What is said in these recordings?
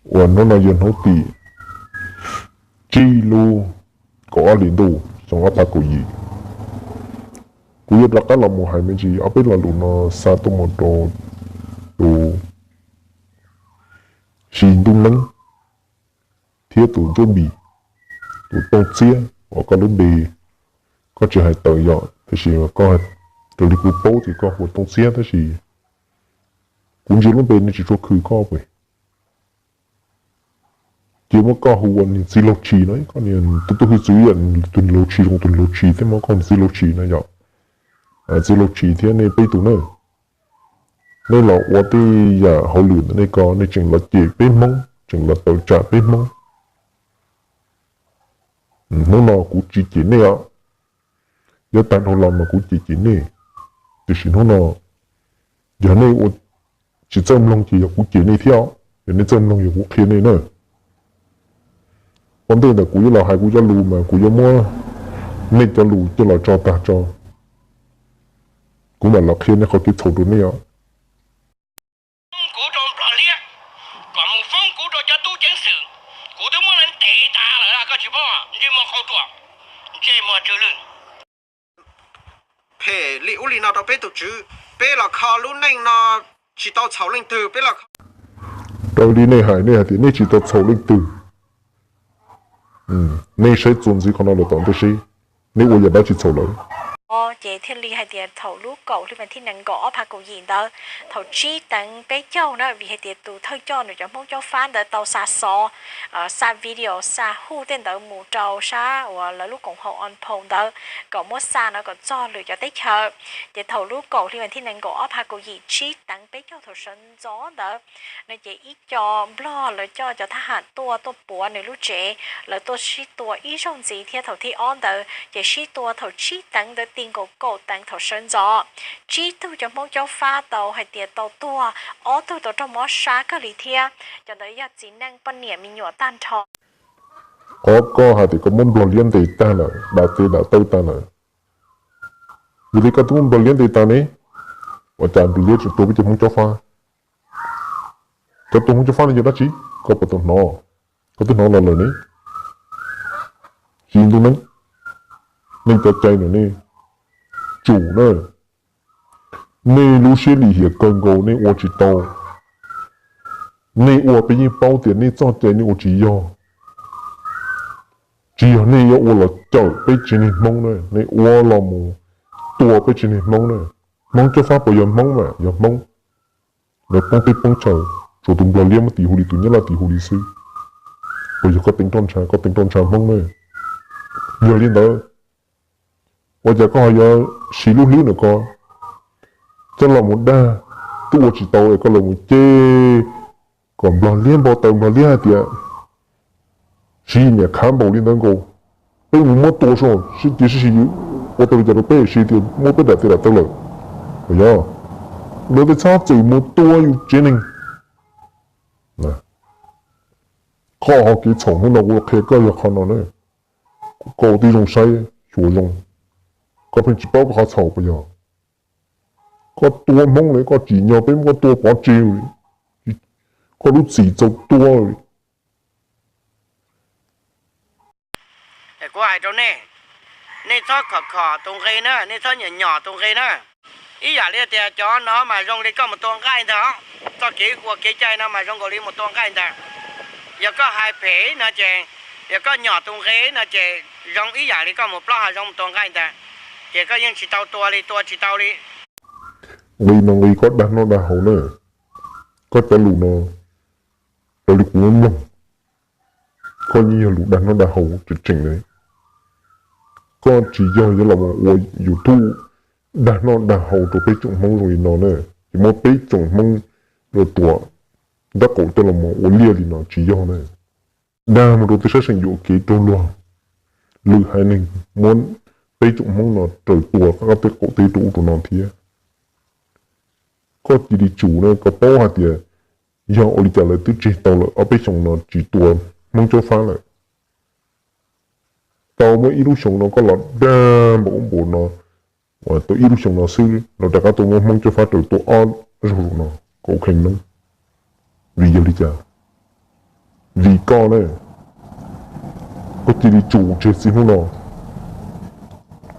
uas hnub no yog hnub tim tsib lub kaum ob hlis ntuj xyoo ob phav kaum yim. Kuv yuav rov qab los mus hais me ntsis ob peb lo lus no xa tuaj mus rau tus Xis Ntuj Neeb thiab tus Ntsuab Npis, tus Tooj Txiab uas koj lub npe koj tsis hais tawm yom, tab sis koj, raws li kuv paub ces koj hu ua Tooj Txiab tab sis kuv ntsia lub npe nej tsis tshua khw koj pes. Ces muab koj hu ua niag txiv laug tshis no, koj niag tus tub hwj txwv yam tus niag laug tshis zoo tus niag laug tshis thiab muab koj hu txiv laug tshis no yom. Txiv laug tshis thiab nej peb tus na, nej los ua tej yam hauj lwm ntawm nej ko nej tseem los cem peb Hmoob, tseem los tawm tsam peb Hmoob. Hnub no kuv tsis cem nej os, yav tag dhau los mas kuv cem cem nej, tiam sis hnub no yog nej ua tsis txawj mloog ces yog kuv cem nej thiab os, yog nej txawj mloog yog kuv qhia nej na. Ua ntej ntawm kuv yuav los hais kuv cov lus mas kuv yuav muab nej cov lus coj los tso tag tso, kuv mam los qhia nej qhov kev txhaum rau nej os. Kuv rau Nplog Liab, kom mus foob kuv rau cov tub ceev xwm, kuv twb muab lawv ntes tas lawm, koj tsis paub, ntsej muag qau ruam, ntsej muag tsw lwj. Phem li ub li no rau peb tus tswv, peb los kho lub neej no tsis tau txhaum leej twg, peb los kho. Raws li nej hais nej hais tias nej tsis tau txhaum leej twg. Nej saib txuas ntxiv qhov no lawm tom ntej seb nej ua yam dab tsi txhaum lawm. Ces thiaj li hais tias thaum lub kaum hli vas thib nees nkaum ob phav kaum yim ntawd, thaum tsib teev peb caug na, vim hais tias tus thawj coj nws cov Hmoob Caub Fab ntawd tau xa xov, xa video, xa hu tej ntawd mus rau sab uas lawv lub koom haum Omphaus ntawd kom muab xa no kom txog lwm cov teb chaws. Ces thaum lub kaum hli vas thib nees nkaum ob phav kaum yim tsib teev peb caug thaum sawv ntxov ntawd no ces ib co Nplog lawv coj cov thab ham tuaj tuaj puav nws lub tsev, lawv tuaj sib tua ib zaug ntxiv thiab thaum thib ob ntawd ces sib tua thaum tsib teev ntawd ti nkaus kaum teev thaum sawv ntxov. Tsib tug cov Hmoob Caub Fab tau hais tias tau tuag, ob tug tau raug mob sab kawg li thiab. Cov ntawd yog txiv neej poj niam me nyuam tag nrho. Qhov koj hais tias koj muab Nplog Liab ntes tag lawm, dam tes dam taw tag lawm, vim li koj twb muab Nplog Liab ntes tag ne, ua cas Nplog Liab tseem tua peb cov Hmoob Caub Fab? Cov tua Hmoob Caub Fab no yog dab tsi? Koj puas tau hnov? Koj twb hnov los lawm ne. Xis Ntuj Neeb, nej cov cai no nej tsum na. Nej lub siab lim hiam kawg nkaus nej ua tsis tau. Nej ua peb yeej paub tias nej txoj cai nej ua tsis yog. Tsis yog nej yuav ua los cawm peb tsev neeg Hmoob na, nej ua los mus tua peb tsev neeg Hmoob na. Hmoob Caub Fab puas yog Hmoob mas? Yog Hmoob. Lawv poob teb poob chaw, tsuas tus Nplog Liab muab tis hu li, tus Nyab Laj tis hu li xwb. Puas yog koj teev roj ntsha, koj teev roj ntsha Hmoob na? Yog li ntawd, ua cas koj ho yuav siv lub hlwb ntawm ko coj los mus dag, twb ua tsis tau es koj los mus cem kom Nplog Liab npau taws, Nplog Liab hais tias Siv niam khav npaum li ntawd nkaus, peb mus muab tua so, sib cia sib si ua tau li cas rau peb, Siv tias muab peb dam tes dam taw lawm. Yog lawv tej txhob txwm mus tua yus tsev neeg. Koj ho kev txhaum hnub no kuv qhia koj yog qhov no na. Koj ua tib zoo saib xyuas zoo, koj pheej tsis paub koj qhov txhaum puas yog? Koj tua Hmoob li, koj tsim nyog peb muab koj tua pov tseg li, koj lub txim txaus tua li. Kuv hais rau nej, nej txhob khom khom tus nqi na, nej txhob nyom nyom tus nqi na. Ib yam li tias cov no mas zoo li koj mus tua nqaij ntag, txoj kev ua kev cai no mas zoo nkaus li mus tua nqaij ntag. Yog koj hais phem no ces, yog koj nyom tus nqi no ces zoo ib yam li koj mus plob hav zoov mus tua nqaij ntag, ces koj yeej tsis tau tua li, tua tsis tau li. Nqi no nqi koj dag noj dag haus na, koj cov lus no raws li kuv mloog, koj yeej yog lus dag noj dag haus tseem tseem li. Koj tsis yog yuav los mus ua YouTube dag noj dag haus rau peb tsoom Hmoob zoo li no na, ces muab peb tsoom Hmoob tua, ntab qaum coj los mus ua liaj li no tsis yog na. Dag mus rau tej sab seem yuam kev raug luag, lwm haiv neeg muab peb tsoom Hmoob no raws tua qab teb qaum teb rau ub rau no thiab. Koj cia li tsum na, koj paub hais tias yog ua li cas lawv twb tseg tau lawm, ob peb xyoos no tsis tua Hmoob Caub Fab lawm. Tau muaj ib lub xyoo no koj los dag npaum ub npaum no, tau ib lub xyoo no xwb los rov qab tuaj muab Hmoob Caub Fab raws tua ob zaug zaum no, koj ua kheev noob. Vim yog li cas? Koj ne, koj cia li tsum tseg txij hnub no.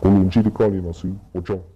Kuv lus ntsib rau koj li no xwb, ua tsaug.